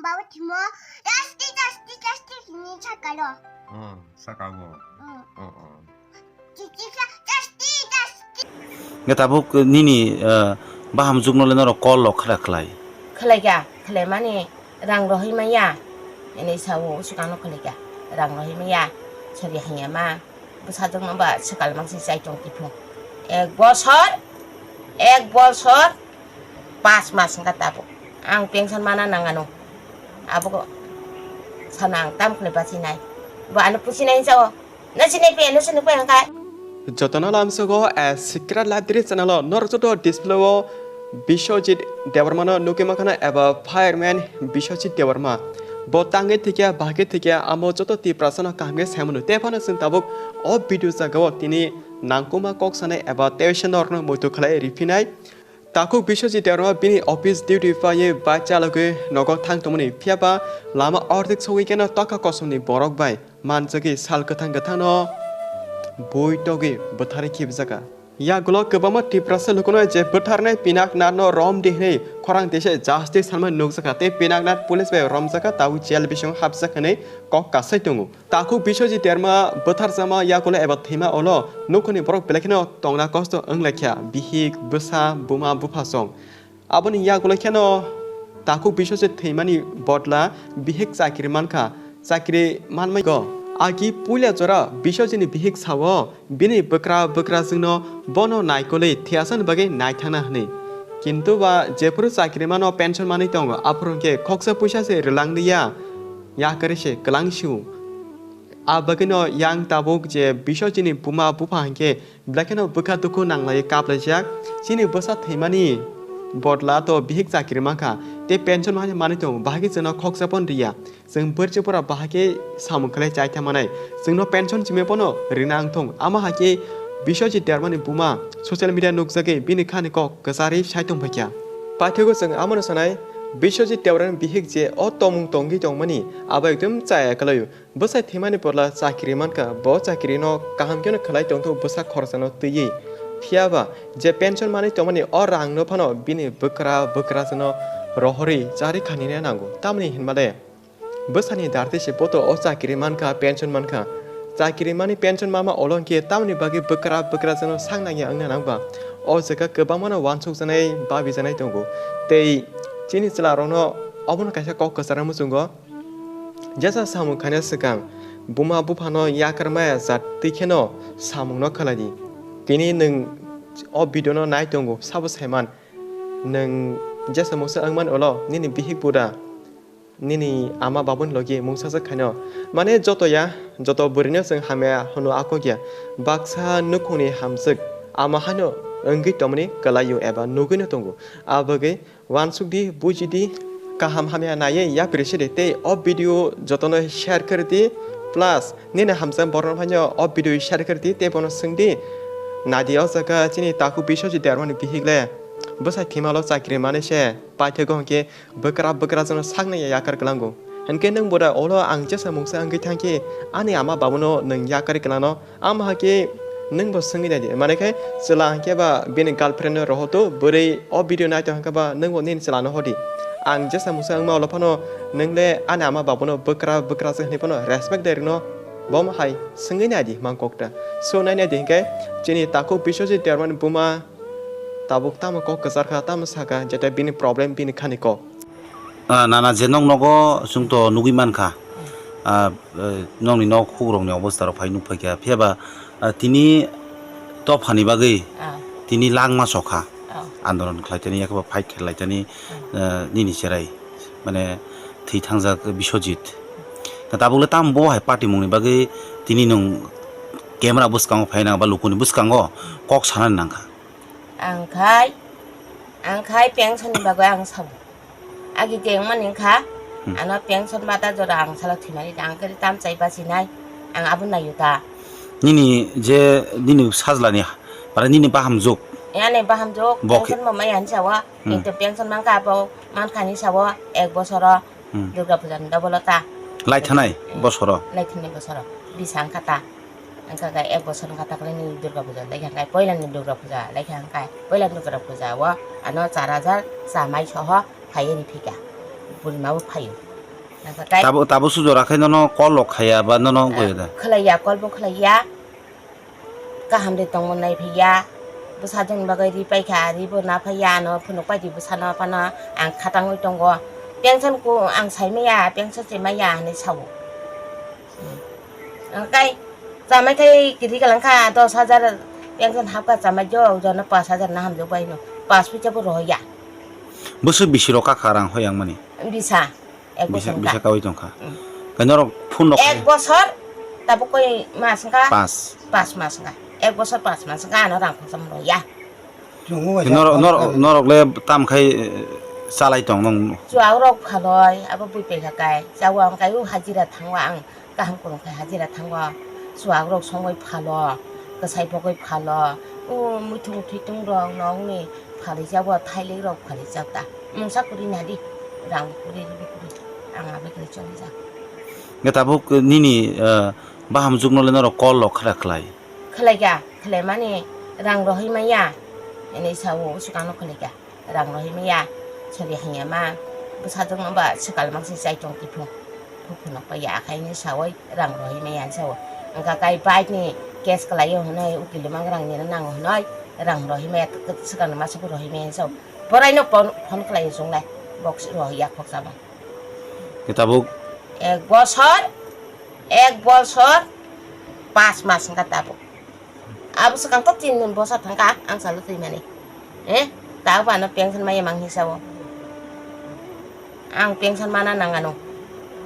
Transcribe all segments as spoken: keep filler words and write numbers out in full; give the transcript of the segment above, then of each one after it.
Bawa timo, dasti, dasti, dasti, ni sakalo. Oh, sakago. Hmm. Oh, oh. Chichi sa, dasti, dasti. Nge tabuk nini, eh, bahamjwkno le norok call rok khra khlai? Khlai kha, khlai mani rang rohoi maya. Ini sao swkangno khlai kha, rang rohoi maya. Sori hanya ma. Bwsajwkno ba swkal mangsi chai tong kiphung. Ek bosor, ek bosor, pas mas wngkha tabuk. Ang pension mana nang ano. Abo sana ang tam khle bachinai. Bo ano pusinai sao. Na sini pe, na sini pe angkai. Jotono lamsogo, eh, Secret Library channel o norok joto display o Biswajit Debbarmano nugwi mankha na eba Fireman Biswajit Debbarma. Bo tangwi thikya, bahagwi thikya, amo joto Tiprasano kaham khe saimano. Tephano chwng tabuk o video jagao tini nangkukma kok sanai eba teisa norokno muitu khlai riphinai. Takhuk Biswajit Debbarma bini office duty paiwi bike chalogwi nogo thang tongmani, phiyaba lama ordek sogwi kheno tokha kosomni borok bai manjagwi sal kwthang kwthangno bui togwi bwtharwi khibijakha. Yagulo kwbangma Tiprasa lukuno je bwtharnai Pinaknathno romdi hwnwi khorang tise justice sanmani nukjakha tei Pinaknath police bai romjakha, tabuk jail bisingo hapjak hwnwi kok kasai tongo. Takhuk Biswajit Debbarma bwtharjakma yagulo eba thwima ulo nukhungni borok belai kheno tongna kosto wnglaikha, bihik, bwsa, buma, bupha song. Aboni yagulo kheno takhuk Biswajit thwimani bodla bihik chakri mankha, chakri manmaigo. Agi puila jora Biswajitni bihik sao bini bwkra bwkrajwkno bono naikolwi thwiyasani bagwi naithangna hwnwi. Kintu ba jephuru chakri mano pension manwi tongo, aphuru hwnkhe khoksa puisa se rwlanglia, yakarwi se kwlang sio. A bagwino yang tabuk je Biswajitni buma bupha hwnkhe belai kheno bwkha dukhu nanglaiwi kaplaijak. Chini bwsa thwimani bodla to bihik chakri mankha tei pension mankha manwi tongo, bahai khe chwngno khoksa phano riya. Chwng bwrwi chwngphora bahai khe samung khlai chai thamanai, chwngno pension simi phano rina wngthong. Ama hai khe Biswajit Debbarmani buma social media nukjagwi bini khani kok kwcharwi sai tongphaikha. Paithago chwng amano sanai, Biswajit Debbarmani bihik je o tongmung tongwi tongmani abo ekdom chaya kwlaio. Bwsai thwimani bodla chakri mankha, bo chakrino kaham kheno khlai tongthok bwsa khoroksano twiwi. Phiyaba je pension manwi tongmani o rangno phano bini bwkra bwkrajwkno rohorwi charwi khanina nango. Tamni hinmale bwsani darti se boto o chakri mankha, pension mankha. Chakri mani pension mama olo hwnkhe tamni bagwi bwkra bwkrajwkno sak nangya wngna nangba? O jaga kwbangmano uansukjaknai, babijaknai tongo. Tei chini chwlarokno obono kaisa kok kwcharo muchungo. Jesa samung khaina swkang buma buphano yakar maya jat twi kheno samungno khlai di. Tini nwng o video no nai tongo, sabo saiman. Nwng jesa mungsa wngmani ulo nini bihik buda nini ama babuni logi mungsajak khaino. Mane joto ya, joto bwrwino chwng hamya hwno akok ya. Baksa nukhungni hamjwk ama haino wngwi tongmani kwlaio eba nugwino tongo. A bagwi uansuk di, buji di, kaham hamya naiwi yapri se di tei o video jotono share khe rw di, plus nini hamjak borokno phaino o video share khe rw di tei bono swng di, nai di o jaga chini takhuk Biswajit Debbarmani bihik le bwsai thwimalo chakri manwi se paithago hwnkhe bwkra bwkrajwkno saknai ya yakar kwlango. Hinkhe nwng bwrwi ulo ang jesa mungsa wngwi thangkhe ani ama babuno nwng yakarwi kwlangno. Ama hakhe nwng bo swngwi nai di. Mane khe chwla hwnkhe ba bini girlfriend no rohoto, bwrwi o video naitong hwnkhe ba nwng bo nini chwla no hodi. Ang jesa mungsa wngma ulo phano nwng le ani ama babuno bwkra bwkrajwk hwnwi phano respect dai rwno bo hai swngwi nai di mang kok ta. So nai nai di hinkhe chini takhuk Biswajit Debbarmani buma tabuk tamo kok kwchar kha, tamo saka, jeta bini problem, bini khani kok. Ah, nana je nok nogo chwng to nugwi mankha. Ah, eh, nokni nok hukrokni obostha rok phai nukphaikha. Phiyaba, ah, tini tophani bagwi Ah. tini langma sokha. Ah. Andolon khlaitani, yakhaba fight khlaitani, Hmm. eh, nini cherai. Mane thwi thangjak Biswajit. Na tabukle tamo bo hai party mungni bagwi tini nwng camera bwskango phaina ba lukuni bwskango kok sanani nangkha. Ang khai, ang khai pension ni bagwi ang sabo. Agi tengmani wngkha, Hmm. ano pension bata jora ang salo thwimani ta, ang khe tam chai bachinai, ang abo naio ta. Nini je, nini sajlani, para nini bahamjwk. Yani bahamjwk, Bo khe- pension bo mai ani sawa, Hmm. kintu pension mankha abo, mankha ni sawa, ek bosoro, Hmm. Durga puja ni double ta. Lai thanai Hmm. bosoro. Lai thanai bosoro, bisa wngkha ta. Wngkha khe ek bosor wngkha ta khe ni Durga puja lai kha, poila ni Durga puja lai kha, wngkha poila ni Durga puja o ano char hajar chamai soho phaiwi riphi kha, bwrwi ma bo phaio. Nasakai. Tabo, tabo sujora khai nono call rok khaya ba nono wngkha da? Khlaiya, call bo khlaiya. Kaham de tongmo nai phaiya. Bwsa joni bagwi ri paikha, ri bo na phaiya, ano phunuk pai di bwsano phano ang khatangwi tongo. Pension ko ang sai maya, pension se maya hinwi sao. Ang kai chamai khai kiri kalang kha dos hajar pension hapkha chamai jo, jono pas hajar na hamjak bai no. Pas puisa bo rohya. Bwswk bisi rok kakha rang hoyang mani? Bisa. Ek bosor wngkha. Bisa kawi tongkha. Mm. Kai norok phone rok ek bosor, tabuk koi mas wngkha? Pas. Pas mas wngkha. Ek bosor pas mas wngkha, ano rang khoroksa mano ya. Chungo waisa Norok, norok, norok le tam khai, eh, chalai tong nong. Chuwak rok phaloi, abo bui pekha kai. Chawa wngkai o hajira thango ang. Kaham kwrwng khe hajira thango, chuwak rok songwi phalo, kwsai pogwi phalo, o muithung thuithung rok nokni phalijak o, thailik rok phalijak ta. Mungsa kwrwi nadi, rang kwrwi, ribi kwrwi, ang abai kwrwi cholijak. Hwnkhe tabuk nini, eh, bahamjwk no le norok call rok khra khlai? Khlaikha, khlaimani rang rohoi maya, hinwi sao, o swkang no khlaikha. Rang rohimaya, sori hanya ma, bwsajwk no ba swkal ma se chai tong kiphung. Phukhu no paiya akhai ni sawi rang rohimaya sao. Wngkha kai bike ni case kwlaio hwnwi, ukil ni mangrang ni nango hwnwi, rang rohimaya, swkang ni masa bo rohimaya sao. Borai no phone, phone kwlaio chwng lai, box rohiya khoksa ba. Tabuk? Ek bosor, ek bosor, pas mas wngkha tabuk. Abo swkang to tin bosor thangkha ang salo twimani. Eh, ta bo ano pension maya mang hinsa o. Ang pension mana nang ano.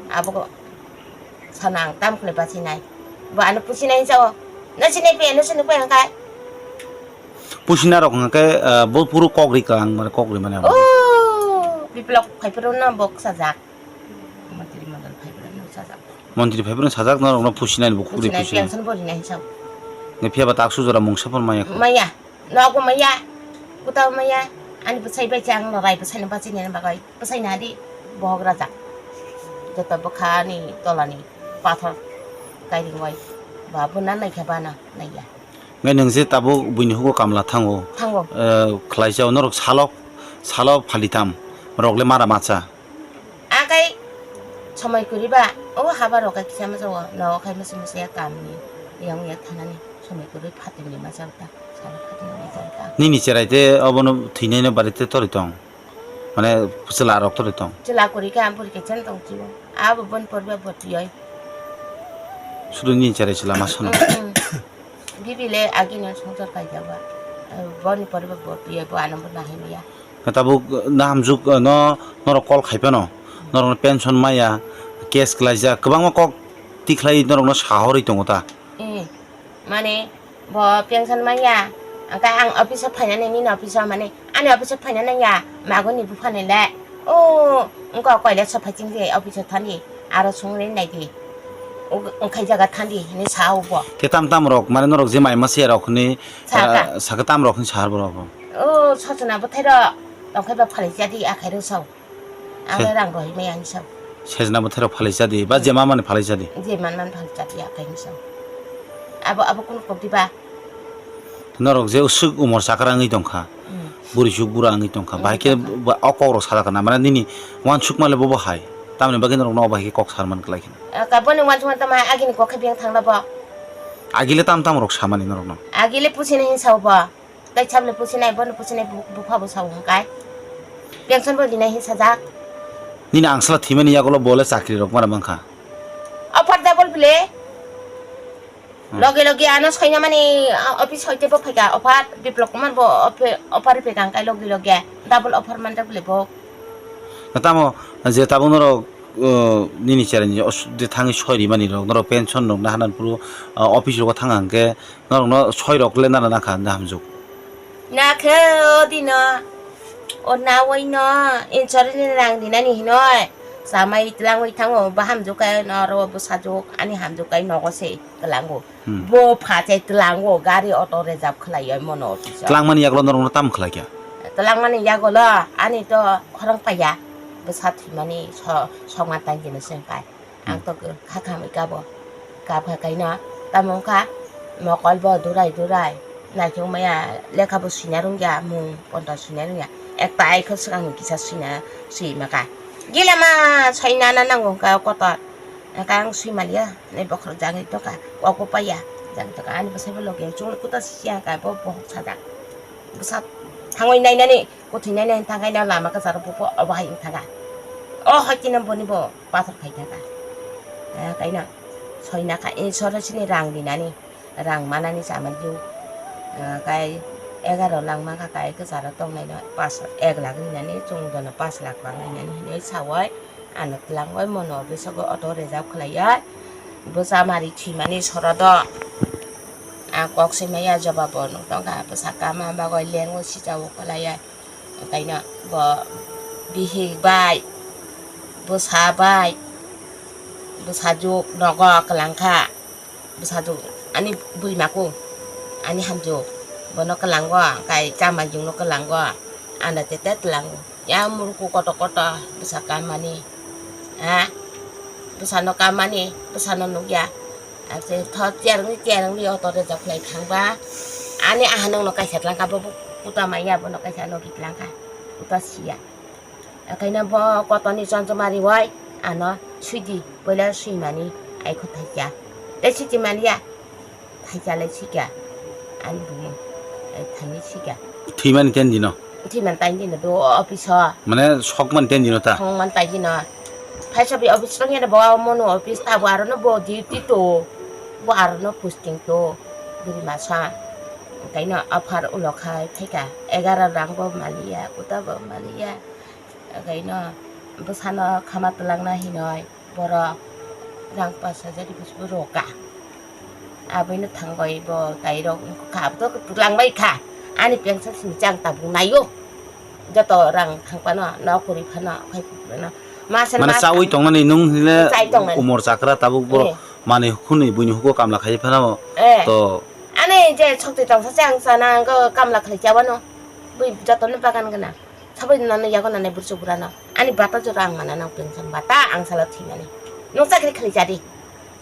Abo ko sana ang tam khle bachinai. Bo ano pusinai hinsa o. Na sinai pe, na sinai pe ang kai. Pusina rok hwnkhe, eh, bo puro kok ri kang, mane kok ri mane abo. Oh, biplok phaiphuru no bok sajak. Montri model phaiphuru no sajak. Montri phaiphuru sajak norokno pusinani bo khukri pusinai pusinai. Pension bo rinai hinsa. Ne phiya ba tak sujora mungsa phor maya kho. Maya. Nogo maya. Kuta maya. Ani bwsai bai chang no rai bwsai no bachini bagwi. Bwsai nadi. Bohok rajak. Joto bwkha ni tola ni pathor kairing bai. Ba bo na naikha ba na naiya. Ngai nwng je tabuk buini hugo kamla thango. Thango. Eh, khlaijao norok salok, salok phalitam. Rok le mara macha. Akai somoi kwrwi ba, o haba rok kisa masa o, nogo khai masa masa ya kam ni, yang ya thanani somoi kwrwi phatim ni masa ta, salo phatim ni masa ta. Nini cherai te obono thwinai no bari te tori tong. Mane chwla rok tori tong. Chwla kwrwi khe ang pori khe chen tong chibo. Abo bon porba bo tiyoi. Sudu nini cherai chwla ma sono. Mm, mm. Bibi le agini songchar kaijago. Boni poriba bo tiyoi bo ano bo nahimya. Tabuk nahamjwk, eh, no, norok call khai phano, norokno pension maya, case kwlaijak, kwbangma kok tikhlai norokno sahorwi tongo ta. Eh, mane, bo pension maya, hwnkhe ang office o phainani nini office o, mane, ani office o phainani ya, magoni buphani le, o, wngkha koile sophai chingdi office o thani, aro songri naidi, o, wngkhai jaga thandi, hinwi sa o bo. Khe tam tam rok, mane norok je mai masiya rok hinwi, Saka. Ah, saka tam rok hinwi sahar borok bo. O, sojona bwthai rok, tongkhai ba phalai jadi, akhai rw sao. Ang Se- le rang rohimaya hinwi sao. Sejna bwthai rok phalai jadi, ba je ma mani phalai jadi. Je man man phalai jadi, akhai hinwi sao. Abo, abo kunu kok diba? Norok je usuk umor chakra wngwi tongkha. Hmm. Buri suk bura wngwi tongkha. Wngwi tongkha. Bahai khe ba o kok rok sara kana, mane nini uansuk male bobo hai. Tamni bagwi norok no bahai khe kok sar man klai khe. Ah, ka boni uansuk man tama agini kok khe biyang thangla bo. Agile tam tam rok samani norok no. Agile pusina hinwi sao bo. Tai chable pusinai, bono pusinai bu-, bupha bo sao hwnkai. Pension bo rinai hin sajak. Nini angsala thwimani yagulo bole chakri rok mara mankha. Offer double bile. Hmm. Loge loge ano soina mani, ah, office hoite bo phaika offer, Biplok Kumar bo offe-, offer phaika hwnkai loge loge. Double offer manjak bile bo. Tamo je tabuk norok, uh, nini cherani os-, je thangwi soi rimani rok, norok pension rok naharnani phuru, uh, office rogo thang hwnkhe, norokno soi rok le nana nakha, na hamjwk. Nakhe o dino, o nawai no insurance ni rang dinani hinoi, samai twlangwi thango, bo hamjwk khe noro bwsajwk ani hamjwk khe nogo se twlango. Hmm. Bo pha chai twlango, gari auto reserve khlaioi mono office o. Twlangmani yagulo norokno tamo khlaikha? Twlangmani yagulo ani to khorang paiya, bwsa thwimani so-, songma tang khe no se wngkha. Ang to kha khamwi kabo. Kap kha kaino. Tamo wngkha mokol bo durai durai. Naithok maya lekha bo swina rwngya, mung ponta swina rwngya. Ekta ai khe swkang ni kisa swina swi maka. Gila ma soi nana nango ka kotor. Ka ang sui maliya, ne bokhorok jagwi toka, kok bo paiya, jagwi toka, ani bwsai bo logi chung kuta sisiya ka bo bohok sajak. Bwsa thangwi nainani, kuthwi nainani thangkhaina lama kwcharo bo obo hai wngthaka. O hoitino boni bo pathor khai thaka. Eh, kaina soi nakha, eh, soro sini rang rinani. Rang manani chamani jwk, ah, kai egaroh lakh mankha, kai kwcharo tongnaino pas, ek lakh rinani, chwng dono pas lakh bang rinani hinwi sawoi, ano twlangwi mono office o auto reserve khlaiya, bwsa mari thwimani sorodo, ah, kok swimaiya jobabo nukthangkha, bwsa kama bagwi lengwi sichawo khlaiya, kaina bo bihik bai, bwsa bai, bwsajwk nogo kwlangkha. Bwsajwk ani bwrwimaku ani hamjwk bono kwlango, kai chamanjwkno kwlango, ano tete twlango. Ya muruku koto koto bwsa kammani, ha? Bwsano kammani, bwsano nukya. Ase tho cherwngwi cherwngwi auto reserve khlai thangba. Ani aha nokno kaisa twlangkha, bo kuta manya, bono kaisa logi twlangkha, kuta siya. Akaina bo kotoni chonchomari wai ano swidi, puila swimani aiko thaisa. Tei switi maliya, thaisa lai sikya. Ani bumung, eh, thaini sikya. Thwimani ten dino? Thwimani ten dino do office o. Mane sokmani ten dino ta? Sokmani ten dino. Phaisa bi office rok yada bo mono office ta bo arono bo duty to. Bo arono posting to. Biri masa. Kaina afar ulo khai thaika. Egaro rang bo maliya, kuta bo maliya. Kaino bwsano khama twlangna hinoi borok rang pash hajar rwpis bo rwkha. Aboino thangbai bo tairok wngkha, abo to twlangbai kha. Ani pension simi chang tabuk naio. Joto rang thangphano, nok kwrwi phano, khai phano. Masa mane masa chawi tongnani nung hile chai tongnani. Umor chakra tabuk bo eh. Mane khunui buini huko kamla khai phano eh. To ani je chokti tongsa chang sana go kamla khai chawano. Bui jotono bagan gana. Sabai nana yago nana bursu burano. Ani bata jora ang mana nang pension bata ang sala thimani. Nung chakri khali jadi.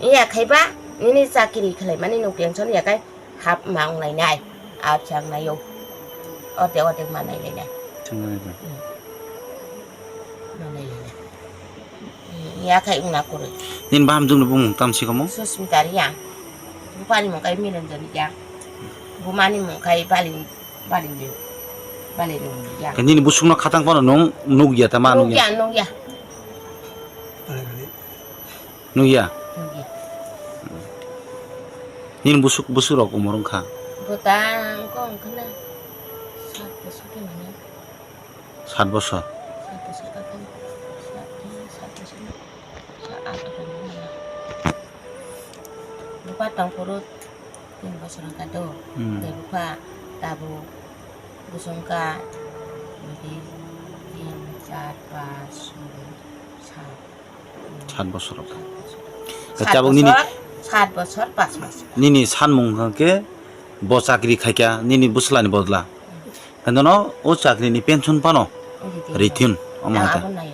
Iya khaiba nini chakri khalai mani nung pension ya kai hap ma ong lai nai. Ap chang nai yo. Ote ote ma nai lai nai. Thangmani ba. Hmm. Ma nai lai nai. Hmm, ya khai ung na kurui. Nin baham jung bumung tam si komo? Susmita Riang. Bupani mung kai Miranjani Riang. Bumani mung kai Bali Bali ni, bali ni ya. Nini busuk no khatang phano nung nuk ya ta ma nuk ya. Nuk ya, nuk ya. Nuk ya. Nuk ya. Nini busuk, busuk rok umor wngkha. Botang ko wngkha na. Sat bosor ke mana? Sat bosor. Sat bosor ka kan. Sat, sat bosor na. Sat, aat bosor na. Bupa tong purut. Tin bosor wngkha do. Hmm. Tei bupha tabuk bosong kha, bini tin, char, pas, soi, sat. Sat bosor wngkha. Sat bosor, sat bosor, pas mas. Nini sanmung hwnkhe bo chakri khaikha nini bwslani bodla. Hmm. Hwnkheno o chakrini pension phano rithun. Rithun, omo hai ta. Abo nai